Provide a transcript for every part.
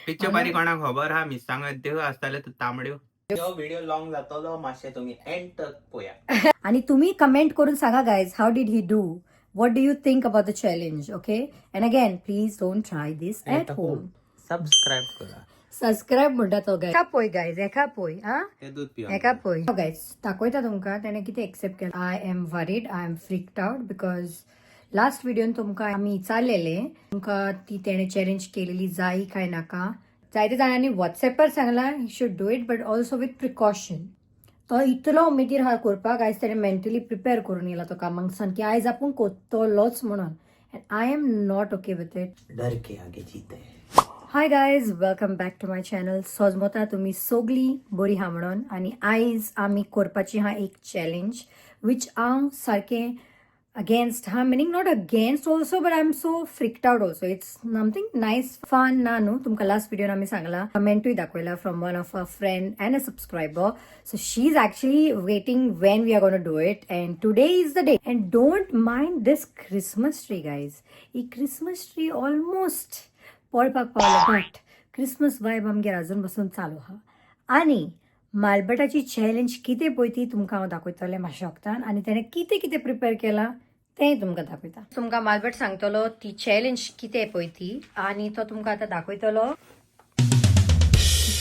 पिच्यो पारी कोणाक खबर हा, मिरसांगो त्यो आसताल्यो त्यो तांबड्यो. हो व्हिडिओ लॉंग जातलो मातशें, तुमी एंड तक पोया. आणि तुम्ही कमेंट करून सांगा guys, how did he do? What do you think about the challenge? Okay, and again, please don't try this at home. Subscribe करा. सबस्क्राईब म्हणटा तो गायज. एका पळय गायज, एका पळय हा. ते दूध पियो. एका पळय गायज, दाखयता तुमकां तेणें कितें एक्सेप्ट केलें. I am worried, I am freaked out because last व्हिडिओन तुमकां आमी विचारलेले तुमकां ती तेणें चॅलेंज केलेली जाय काय नाका. जायते जाणांनी वॉट्सॅपार सांगलां he should do it, but also with precaution. तो इतलो उमेदीर हा करपाक. आयज तेणें मेंटली प्रिपेर करून येयला तो कामाक सान की आयज आपूण कोत्तलोच म्हणून, and I am not okay with it. डर के आगे जीत है. Hi guys, welcome back to my channel. सोजमोता तुमी सोगली बरी हा म्हणून. आनी आयज आमी करपाची हा एक चॅलेंज which हांव सारकें अगेन्स्ट हा, meaning not against also, but I am so freaked out also. It's something nice, fun ना न्हू. तुमकां लास्ट व्हिडिओन आमी सांगला, कमेंटूय दाखयला from one of a friend and a subscriber. So she is actually waiting when we are gonna do it, and today is the day. And don't mind this Christmas tree, guys. ही Christmas tree almost पळपाक पावला, but Christmas vibe आमगेर अजून बसून चालू आहा. आनी मालबटाची challenge कितें पळय ती तुमकां हांव दाखयतलें मातशें वखदान, आनी तेणें कितें कितें प्रिपेर केलां तेंय तुमकां दाखयता. तुमकां मालबट सांगतलो ती चॅलेंज कितें पळय ती, आनी तो तुमकां आतां दाखयतलो.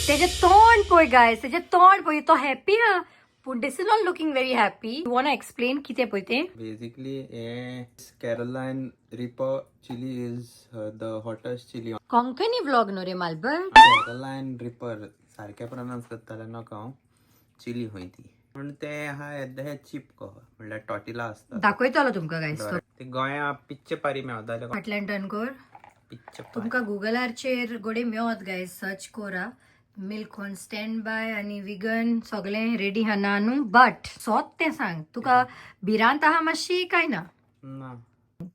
तेजें तोंड पळय गायज, तेजें तोंड पळय. तो हॅपी हा, पूण this is not looking very happy. You wanna explain कितें पळय तें? Basically, Caroline Reaper chili is the hottest chili. Konkani vlog न्हू रे मालबट. Caroline Reaper सारकें प्रोनाउन्स करतालें नाका हांव. चिली खंय ती, पूण ते आहा येद्देशे चिप कहो, म्हणल्यार टॉटिला आसता. दाखयतलो तुमकां गायज तो. ते गोंया पिच्चे पारी मेवताले. फाटल्यान टर्न कर. पिच्चे पारी. तुमकां गुगलाचेर गोडे मेवत गायज, सर्च कोरा. मिल्क ऑन स्टँड बाय आनी विगन सगळें रेडी हा ना न्हू. बट सोत तें सांग, तुका भिरांत आहा मातशी काय ना? ना.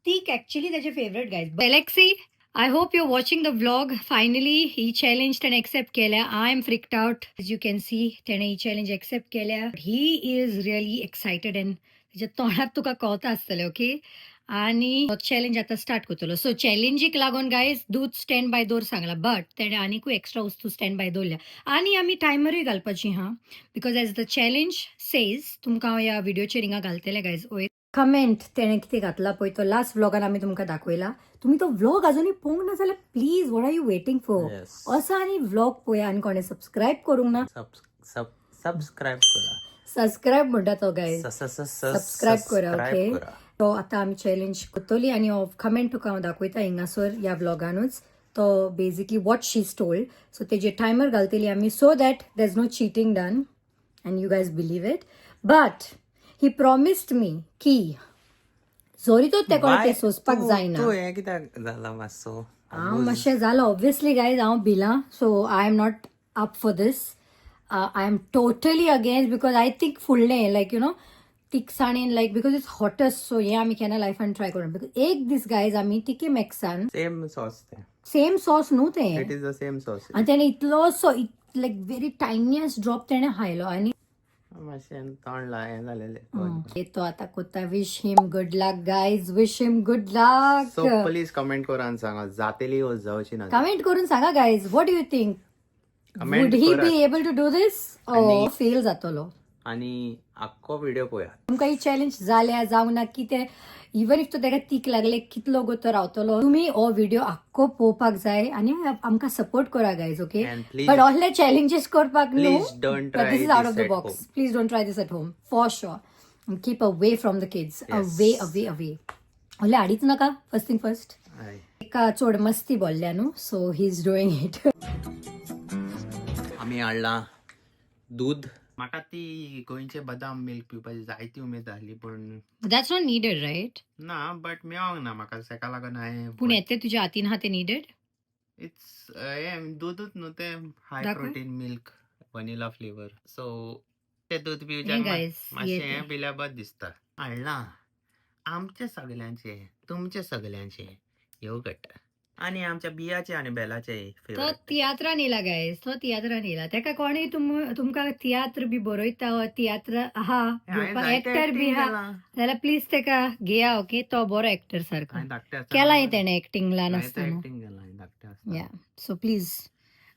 ती ऍक्च्युली त्याचे favourite guys. Alexi, I hope you watching the vlog. Finally he challenge त्याने एक्सेप्ट केल्या. I am freaked out, as you can see. त्याने ही चॅलेंज एक्सेप्ट केल्या. He is really excited and त्याच्या तोंडात तुका कळता आसतलें. ओके, आणि चॅलेंज आता स्टार्ट करतलो. सो चॅलेंजीक लागून गायज दूद स्टँड बाय दवर सांगला, बट तेणे आनीकूय एक्स्ट्रा वस्तू स्टँड बाय दवरल्या. आनी आमी टायमरूय घालपाची हा, because as the challenge says, तुमकां हांव ह्या व्हिडिओचेर हिंगा घालतलें गायज वयर कमेंट तेणे कितें घातला पळय. तो लास्ट व्लॉगान आमी तुमकां दाखयला. तुमी तो व्लॉग अजुनूय पळोवंक ना जाल्यार please, what are you waiting for? असो आनी व्लॉग पळया आनी कोणें सबस्क्रायब करूंक ना सबस्क्राईब करा. सबस्क्रायब म्हणटा तो गायज. सबस्क्राईब करा. ओके, तो आता आमी चॅलेंज करतली आनी हो कमेंट तुका हांव दाखयता हिंगासर ह्या व्लॉगानूच. तो basically what she told, so तेजे टायमर घालतली आमी so that there is no cheating done and you guys believe it. But he promised me की जोरी तो ते कोणा ते सोंसपाक जायना. तूं हें कित्याक जाला मातसो? हांव मातशें जालो ऑब्वियसली गायज, हांव भिलां. So I am not up for this. I am totally against because I think फुडलें लायक you know तिखसाणेन, like because it's hottest, so हें आमी केन्ना लायफान ट्राय करूं, because एक दीस गायज आमी तिके मॅक्सान सेम सॉस तें. सेम सॉस न्हू तें. It is the same sauce. आनी तेणें इतलोसो, लायक व्हेरी टायनियस्ट ड्रॉप तेणें हायलो आनी मातशें तोंड हें जालेलें. तो आतां कोत्ता. Wish him good luck, guys. Wish him good luck. So please comment करून सांगा, जातेली वो जावची ना. कमेंट करून सांगा guys, what do you think? Comment would he करात. be able to do this? Fail जातलो. आणि आख्खो व्हिडिओ पळयात. तुमकां ही चॅलेंज जाल्या जावं ना कितें, इवन if तो ताका तीक लागले कितलो गो तो रावतलो, तुमी हो व्हिडिओ आख्खो पळोवपाक जाय आनी आमकां सपोर्ट करा guys, okay? And please but असले चॅलेंजीस करपाक न्हू. Please don't but try this is out of this the at box. Home. Please don't try this at home for sure. Keep away from the kids. Away, away, away. असले हाडीच नाका first thing first. एका चड मस्ती बोल्ल्या न्हू, so he is doing it. आमी हाडला दूध. म्हाका ती गोंयचे बदाम मिल्क पिवपाची जायती उमेद जाली, पूण that's not needed, right? ना, बट मेवोंक ना म्हाका, तेका लागून हांवें. पूण येते तुज्या हातीन हा ते निडेड. It's हें दूदच न्हू तें, हाय दाखय. Protein milk, vanilla flavour. So तें दूद हे पिवच्याक गायज, मातशें हें पिल्यार बरें दिसता. हाडलां आमचे सगल्यांचे, तुमचे सगल्यांचे योगट आनी आमच्या बियाचे आनी बेलाचे तो फेवरेट. तियात्रान येयला गायज, तो तियात्रान येयला. तेका कोणूय तुमकां तियात्र बी बरयता वा तियात्र आहा घेवपाक एक्टर बी आहा जाल्यार प्लीज तेका घेया, ओके? तो बरो एक्टर सारको. हांवें धाकटें आसतना केलाय तेणें एक्टींग ल्हान आसतना. एक्टींग केलां हांवें धाकटें आसतना. या, so please.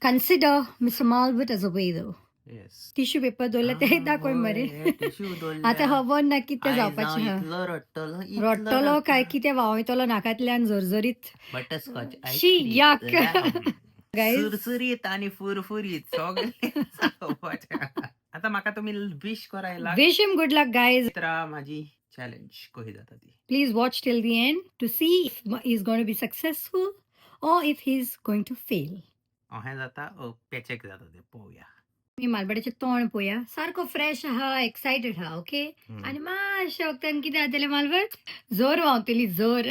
Consider Mister Malvat as a way though. Yes. Tissue paper दवरले ते दाखय मरे. टिश्यू. आतां खबर ना कितें जावपाचें आहा. इतलो रडटलो, इतलो. रडटलो काय कितें व्हांवयतलो नाकांतल्यान झरझरीत. बटरस्कॉच. शी, yuck. Guys. सुरसुरीत आणि फुरफुरीत सगळे खावपाचें. आता म्हाका तुमी विश करायला. Wish him good luck, guys. माझी चॅलेंज कशी जाता ती. Please watch till the end to see if he's going to be successful or if he's going to fail. अहें जाता ओ पेचेक जाता ते पळोवया. मी मालबड्याचें तोंड पळोवया. सारको फ्रेश आहा, एक्सायटेड आहा, ओके. आनी मातशें वखदान कितें जातलें मालवट, जोर व्हांवतली जोर.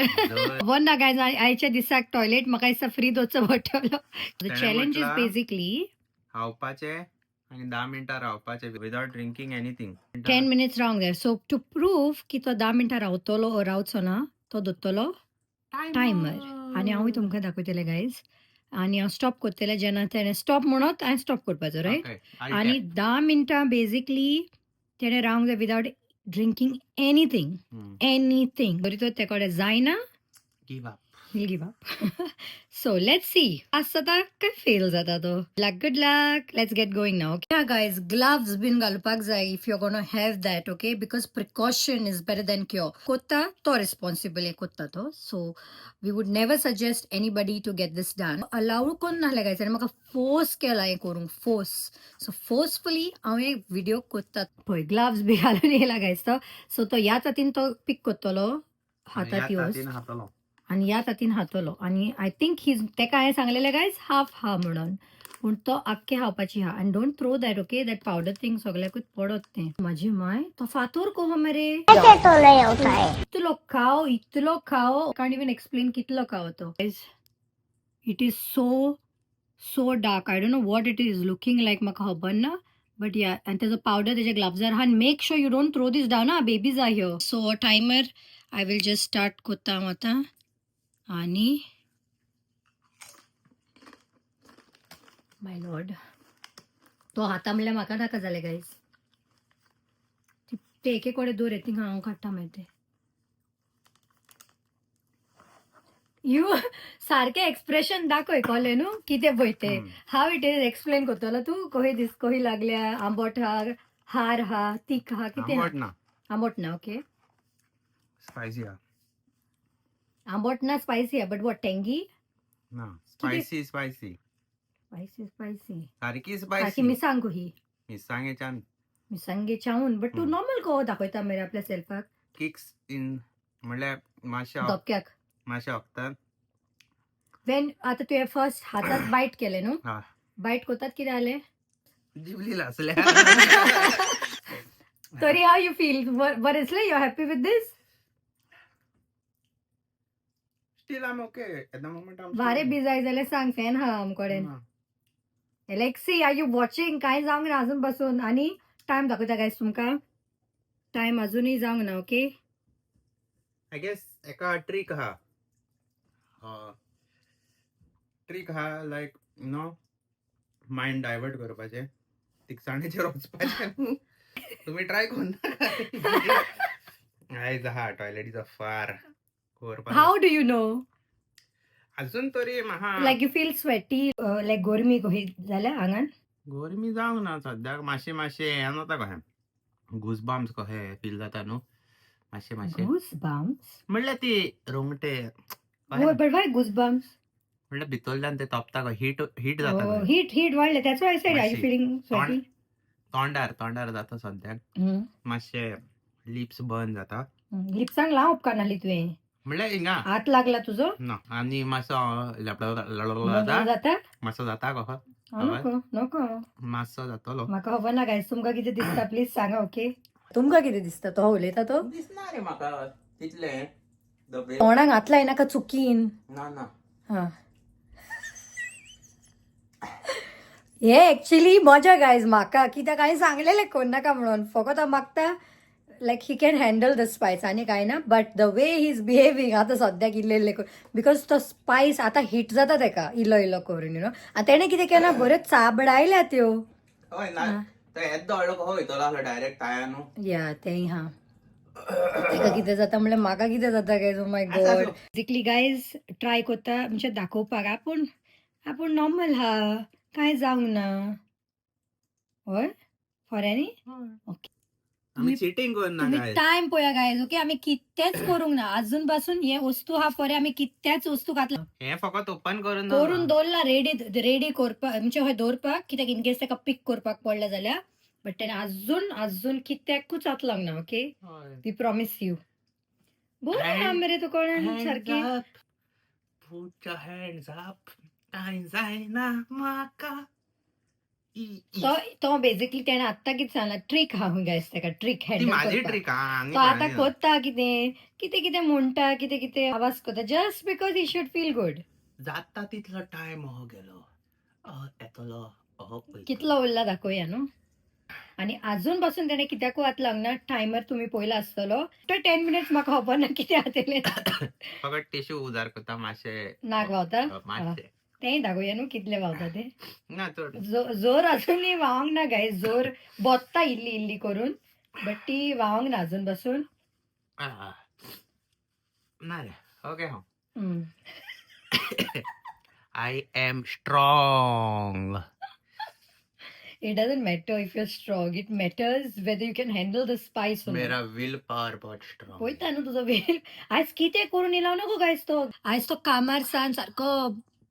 खबर ना गायज, आयच्या दिसाक टॉयलेट म्हाका दिसता फ्री दवरचो पडटलो. The तेणें चॅलेंज is म्हटलां, बेसिकली खावपाचें आनी 10 मिनटां रावपाचें विदाउट ड्रिंकींग एनिथींग. 10 मिनिट्स रावंक जाय. सो टू प्रूव की तो 10 मिनटां रावतलो ओ रावचो ना, तो दवरतलो टायमर आनी हांवूय तुमकां दाखयतलें गायज. आनी हांव स्टॉप करतलें जेन्ना तेणें स्टॉप म्हणत हांवें स्टॉप करपाचो, रायट? आनी 10 मिनटां बेजिकली तेणें रावंक जाय विदाउट ड्रिंकींग एनिथींग, एनिथींग. बरी तर ते कडेन जायना, give up. He'll give up. So let's see. आज जाता काय फेल जाता तो. Luck, good luck. Let's get going now. Yeah guys, gloves बीन घालपाक जाय if you're gonna have that, okay? Because precaution is better than cure. कोत्ता तो responsible हे कोत्ता तो. So we would never suggest anybody to get this done. Allow कोण नासलें guys आनी म्हाका फोर्स केला हें करूंक, फोर्स. सो फोर्सफुली हांव एक व्हिडिओ कोत्ता. पळय, ग्लव्स बी घालून येयला गायज तो. सो तो ह्याच हातीन तो पीक कोत्तलो हातात येवन खातलो. आनी ह्याच हातीन खातलो. आनी I think his तेका हांवें सांगलेलें गायज हाफ हा म्हणून, पूण तो आख्खे खावपाची हा. आनी don't throw that, okay? That powder thing सगळ्याकूच पडत तें. म्हाजी माय, तो फातोर कोहो मरे. ऐसे तो नहीं होता है. इतलो खाव, इतलो खाव, कांट इवन एक्सप्लेन कितलो खाव तो. It is so so dark. I don't know what it is looking like, म्हाका खबर ना. बट या, आनी तेजो पावडर तेज्या ग्लावजार आहा. Make sure you don't throw this down. हा, babies are here. So timer I will just start कोत्ता हांव आतां. आनी माय लॉर्ड, तो हाता म्हणल्यार म्हाका नाका जालें गायज. ते एक एक कडेन दवर, थिंगा हांव काडटा मागीर ते. You सारकें एक्सप्रेशन दाखय, कळ्ळें न्हू कितें पळय तें. हाव it is explain करतलो तूं? कही दीस कही लागल्या, आंबट हा, हार हा, तीख हा, कितें हा? आंबट ना. आंबट ना, ओके. स्पायसी हा. आंबट ना, स्पायसी हा, बट what, टेंगी? ना, स्पायसी स्पायसी. Spicy spicy. सारकी सारकी. स्पायसी. मिरसांग कही. मिरसांगेच्यान. मिरसांगे चावून, बट तूं नॉर्मल कहो दाखयता मरे आपल्या सेल्फाक. किक्स इन म्हणल्यार मातशें धपक्याक. मातशें वखदान. वेन आतां तुवें फर्स्ट हातात बायट केलें न्हू? हा. बायट करतात कितें जालें? जिबली लासल्या. तरी हाव you feel? बरें दिसलें? You happy with this? Still I'm okay at the moment. I'm वारें बी जाय जाल्यार सांग, फॅन हा आमकडेन. Alexi, are you watching? कांय जावंक ना अजून बसून. आनी टायम दाखयता गायज तुमकां, टायम अजुनूय जावंक ना, ओके. I guess एका ट्रीक हा, ट्रीक हा, लायक नो मायंड डायवर्ट करपाचें, तिकसाणेचेर वचपाचें. तुमी ट्राय करून आयज आहा टॉयलेटीचो फार करपाक. How do you know? अजून तरी म्हाका like you feel sweaty, like गोरमी कही जाल्या आंगान? गरमी जावंक ना सद्याक. मातशें मातशें हें जाता कशें, गुजबाम्स कशें फील जाता न्हू मातशें मातशें. गूज बाम्स? म्हणल्यार ती रोंगटे. हय, बट why goose bumps? म्हणल्यार भितरल्यान ते तोपता, हीट हीट जाता कशें. हीट हीट वाडले, that's why I said are you मातशी. Feeling sweaty? तोंडार तोंडार जाता सद्याक मातशें, लिप्स बर्न जाता. लिप्सांक लाव उपकारनाली तुवें. म्हणल्यार हिंगा. हात लागला तुजो? ना, आनी मातसो जाता. जाता. मातसो जाता कसो. नको नको. मातसो जातलो. म्हाका खबर ना गायज, तुमकां कितें दिसता प्लीज सांगा, ओके? तुमकां कितें दिसता? तो उलयता तो. दिसना रे म्हाका तितलें. तोंडाक हात लायनाका चुकीन. ना ना. हा, हे एक्चुली मजा गायज म्हाका, कित्याक हांवें सांगलेलें कोण नाका म्हणून. फकत हांव मागता like he can handle the spice आनी कांय ना. But the way he is behaving आतां सद्याक इल्ले इल्ले करून, because तो स्पायस आतां हिट जाता तेका इल्लो इल्लो करून, you know. आनी तेणें कितें केलां, बऱ्यो चाबडायल्या त्यो. हय ना, तो येद्दो व्हडलो कसो वयतलो आसलो डायरेक्ट ताया न्हू. या, तेंय हा. तेका कितें जाता म्हणल्यार म्हाका कितें जाता guys? Oh my God. Basically guys, try कोत्ता म्हणजे दाखोवपाक आपूण आपूण नॉर्मल हा. कांय जावंक ना. हय, खऱ्यांनी. ओके. आमी चिटींग करना. तुम्ही गायज. टायम पळया गायज. ओके, आमी कितेंच करूंक ना अजून पासून. हे वस्तू हा परे आमी कितेंच वस्तू घातला. हे फकत ओपन करून करून दवरला, रेडी रेडी करपाक, म्हणजे हय दवरपाक, कित्याक इनकेस ताका पीक करपाक पडलें जाल्यार. बट तेणे अजून अजून कित्याकूच हात लावंक ना. Okay, we promise you. बरें आहा मरे तुका सारकें. Put your hands up, कांय जायना म्हाका. तो तो बेसिकली तेणे आत्तां कितें सांगला, ट्रीक आहा गायज ताका, ट्रीक ती हँडल माझी करपाक. ट्रिक. आनी तो आतां कोणाची ना. करता कितें कितें कितें म्हणटा, कितें कितें आवाज करता, just because he should feel good. जाता तितलो टायम हो गेलो, अहो येतलो, अहो वयतलो. कितलो उरला दाखोवया न्हू. आनी अजून पासून तेणे कित्याकूय हात लावंक ना. टायमर तुमी पळयला आसतलो. तो 10 मिनिट्स म्हाका खबर ना कितें जातलें. फकत टिश्यू उजार करता मातशे. नाक व्हांवता. मातशे. तेंय दाखोवया न्हू कितले व्हांवता ते. ना चड. जोर अजूनय व्हांवंक ना गायज. जोर बोत्ता इल्ली इल्ली करून, बट ती व्हांवंक ना अजून पासून. आ. ना रे, ओके हांव. I am strong. It doesn't matter if you're strong. It matters whether you can handle the spice or not. मेरा will power बहुत स्ट्रॉंग. पळयता न्हू तुजो वेळ. आयज कितें करून येयला नको गायज तो. आयज तो कामार सान सारको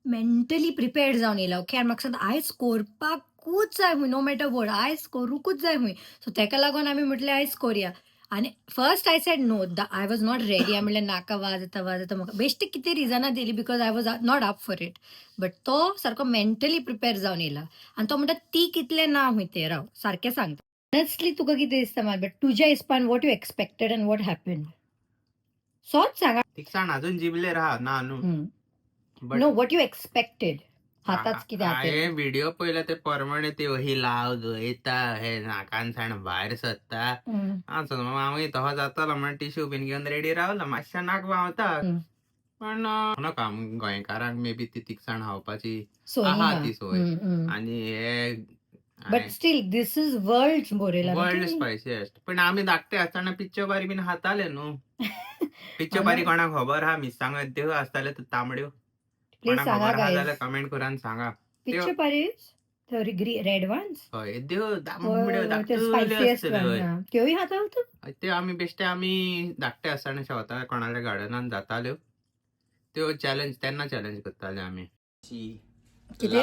मेंटली प्रिपेर्ड जावन येयला. ओके, आनी म्हाका सांगता आयज करपाकूच जाय खूंय, नो मॅटर what, आयज करूंकूच जाय खूंय. सो तेका लागून आमी म्हटलें आयज करया. आनी first I said no, I was not ready. हांवें म्हणलें नाका, वाज येता, वाज येता म्हाका. बेश्टे कितें रिजनां दिली because I was not up for it. But तो सारको मेंटली प्रिपेर जावन येयला आनी तो म्हणटा ती कितलें ना खूंय तें. राव, सारकें सांगता. ऑनेस्टली तुका कितें दिसता मात, बट तुज्या हिसपान what you expected and what happened, सोच सांगा. तिकसाण अजून जिबले राहा ना न्हू. But no, what you expected, हाताच कितें हाते. हांवें व्हिडिओ पळयला ते प्रमाणे ते ही लाव गयता, हे नाकान साण भायर सरता. आं, हांवूय तसो जातलो म्हण टिश्यू बीन घेवन रेडी रावला. मातशें नाक व्हांवता. पण नाका, गोंयकारांक मे बी ती तिकसाण खावपाची सोय आहा ना. ती सोय. आनी हे But still this is world बरयला. वर्ल्ड स्पायसिएस्ट. पण आमी धाकटे आसतना पिच्च्यो बारी बीन खाताले न्हू. पिच्च्यो बारी कोणाक खबर आहा? मिरसांगो त्यो आसताल्यो त्यो तांबड्यो. प्लीज कोणाक सांगा. खबर आहा गायज. जाल्यार कमेंट करून सांगा. पिच्चे पारीस रेड वन्स. हय, त्यो तांबड्यो त्यो धाकटुल्यो स्पायसिएस्ट. आसतल्यो, हय. त्योय खाता तूं? त्यो आमी बेश्टे, आमी धाकटे आसतना शेवता कोणाल्या गार्डनान जाताल्यो त्यो चॅलेंज, तेन्ना चॅलेंज करताले आमी. कितें?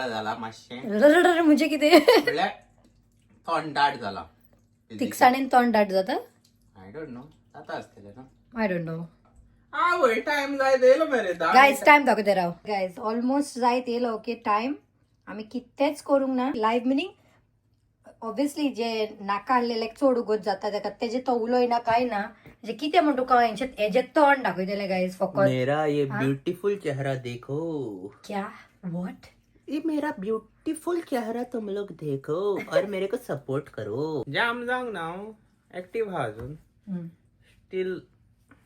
जाला मातशें. रडरडर म्हणजे कितें? म्हणल्यार तोंड दाट जाला. तिकसाणेन तोंड दाट जाता? I don't know, जाता आसतलें ना. I don't know. आवय, टायम जायत येयलो मरे. गायज, टायम दाखयता राव. गायज, ऑलमोस्ट जायत येयलो. ओके, टायम आमी कितेंच करूंक ना लायव्ह, मिनींग ऑब्वियसली जे नाका आहलेले चड उगोत जाता तेका, तेजे तो उलयना काय ना. म्हणजे कितें म्हण तुका, हेजें तोंड दाखयतलें गायज फकत. मेरा ये ब्यूटीफुल चेहरा देखो. क्या? What? ये मेरा ब्यूटीफुल चेहरा तुम लोग देखो और मेरे को सपोर्ट करो. जाम जावंक ना हांव, एक्टीव आहा अजून स्टील.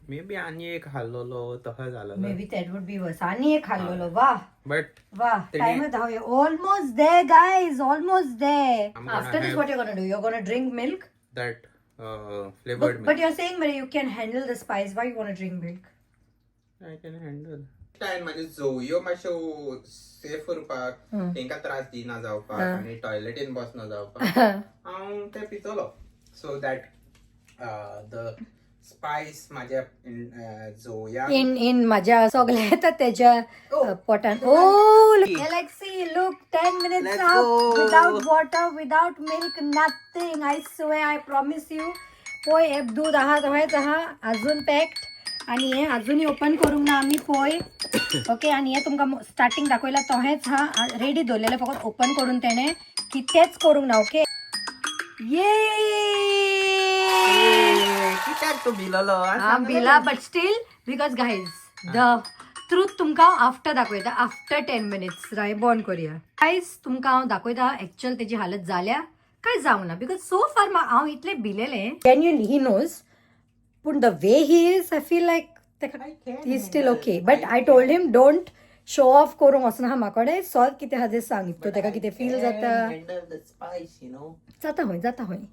मे बी आनी एक खाल्लोलो तसो जालो. Maybe that would be worse. आनी एक खाल्लोलो, वा. बट वा, time धावया. Almost there guys, almost there. I'm gonna After this, have- what you gonna do? You gonna drink milk? That flavoured. But you're saying Mary, you can handle the spice. Why you want to drink milk? I can handle. Time म्हणजे जोवयो मातश्यो safe उरपाक, तेंकां त्रास दिना जावपाक आनी टॉयलेटीन बसना जावपाक हांव तें पितलो, सो that the spice म्हाज्या जोवया इन माझ्या सगळे येता त्याच्या पोटान. Oh, Alexi, look, 10 minutes. Let's up go. Without water, without milk, nothing. I swear, I promise you. पळय, हे दूध आहा तशेंच आहा अजून पॅक्ड आणि हे अजूनही ओपन करूंक ना आमी पळय. ओके, आणि हे तुमकां स्टार्टिंग दाखयला तहेंच हा, रेडी दवरलेलें, फकत ओपन करून तेणें कितेंच करूंक ना. ओके, ये. कित्याक तूं भिलोलो? हा, भिला, but still, because guys, the truth तुमकां आफ्टर दाखयता, आफ्टर 10 मिनिट्स. राय बंद करूया. गायज, तुमकां हांव दाखयता एक्चुअल तेजी हालत जाल्या काय जावंक ना, because so फार हांव इतलें भिलेलें. जेन्युनली he knows, पूण the way he is, I feel like ताका he still okay. But I told him don't show off करूंक वचना म्हाका कडेन. सॉल्व कितें आहा तें सांग. तो ताका कितें फील जाता. Handle the spice, you know. जाता खंय, जाता खंय.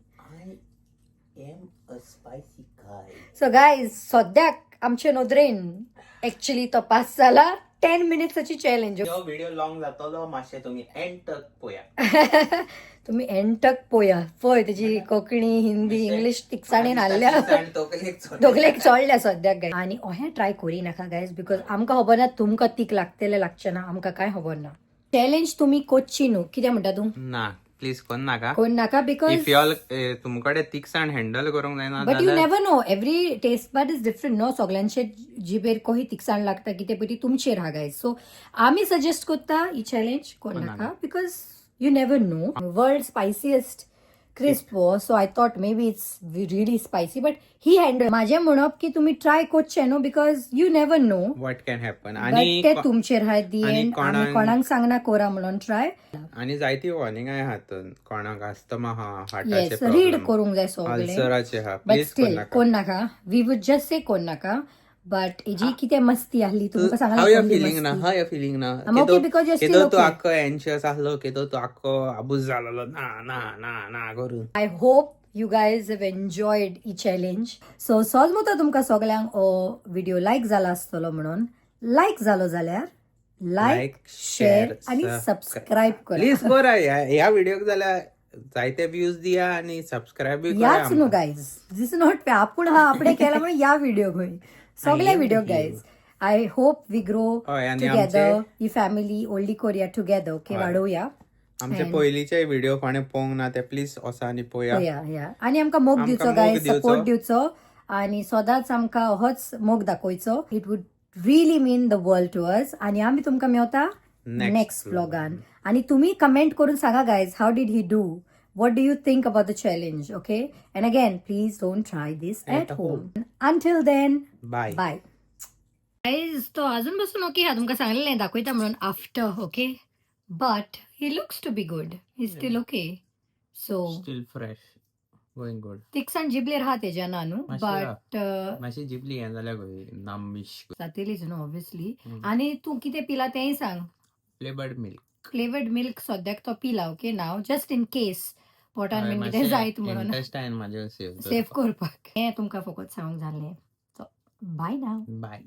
I am a spicy guy. So guys, सद्याक आमचे नदरेन एक्चुअली तो पास जाला. 10 मिनिट्साची चॅलेंज. हो व्हिडिओ लॉंग जातलो मातशें, तुमी एंड तक पोया. तुम्ही एंड तक पोया. पळय, तेजी कोंकणी, हिंदी, इंग्लिश तिकसाणेन हाडल्या. तकलेक. दोगलेक चोडल्या सद्याक गायज. आनी अहें ट्राय करी नाका गायज, because आमकां खबर ना तुमकां तीक लागतलें लागचें ना, आमकां कांय खबर ना. चॅलेंज तुमी कोच्ची न्हू. कितें म्हणटा तूं? ना, प्लीज कोण नाका. कोण नाका, because if all तुमकडे तिकसाण हँडल करूंक जायना. But you never know, every taste bud is different न्हू. सगळ्यांचे जिबेर कही तिकसाण लागता कितें पळय ती तुमचेर हा गायज. सो आमी सजेस्ट करता, ही चॅलेंज कोण नाका, because you never know. World spiciest crisp हो, so I thought maybe it's really spicy, but he handle. माझें म्हणप की तुमी ट्राय करचें न्हू, because you never know what can happen. But आणि ते तुमचेर हा दी आणि एंड. आमी कोणाक कोणाक सांगना कोरा म्हणून ट्राय. आणि जायती वॉर्निंग आहात, कोणाक आस्थमा हा, हार्टाचे येस, रीड करूंक जाय सगळें. अल्सराचे हा. बट प्लीज स्टील कोण कोण नाका. We would just से कोण नाका. बट हेजी कितें मस्ती आहली तुमकां हाव you सांगला. फिलिंग ना? How you feeling ना? I'm okay because you're still केदो तूं okay. आख्खो एन्शियस आहलो, केदो तूं आख्खो आबूज जालोलो, ना ना ना ना करून. I hope you guys have enjoyed he challenge. So सोजमता तुमकां सगळ्यांक हो व्हिडिओ लायक जाला आसतलो म्हणून. लायक जालो जाल्यार लायक, शेअर आणि सबस्क्राईब करा. प्लीज करा. ह्या व्हिडिओक जाल्यार जायते व्ह्यूज दिया आणि सबस्क्राईब करा. याच न्हू गायज, this not आपूण हा आपणे केला म्हणून या व्हिडिओ खंय सगळे video guys. I hope we grow हय, आणि टुगेदर ही फॅमिली व्हडली कोरया टुगेदर, ओके? वाडोवया. आमचे पयलीचे व्हिडिओ कोणे पळोवंक ना ते प्लीज वचा आनी पळया. या या आणि आमकां मोग आमकां दिवचो मोग गायज, दिवचो. सपोर्ट दिवचो आणि सदांच आमकां होच मोग दाखोवचो. It would really mean the world to us. आणि आमी तुमकां मेवता Next next व्लॉगान. आणि तुम्ही कमेंट करून सांगा guys, how did he do, what do you think about the challenge, okay? And again, please don't try this at home. Until then, bye. Bye guys. तो अजून बसून ओके हा. तुमकां सांगलें नाही दाखयता म्हणून after, okay? But he looks to be good. He still okay, so still fresh, going good. तिकसाण जिबलेर हा तेज्या ना न्हू. मातशें बट मातशी जिबली हें जाल्यार नामिश. जातेलीच न्हू ऑब्वियसली. आणि तूं कितें पिला तेंय सांग. Flavoured milk. फ्लेवर्ड मिल्क सद्याक तो पिला, okay? Now just in case पोटान बीन कितें जायत म्हणून. इंटेस्टायन म्हाजें सेफ. सेफ करपाक. हें तुमकां फकत सांगूंक जालें. सो बाय नाव. बाय.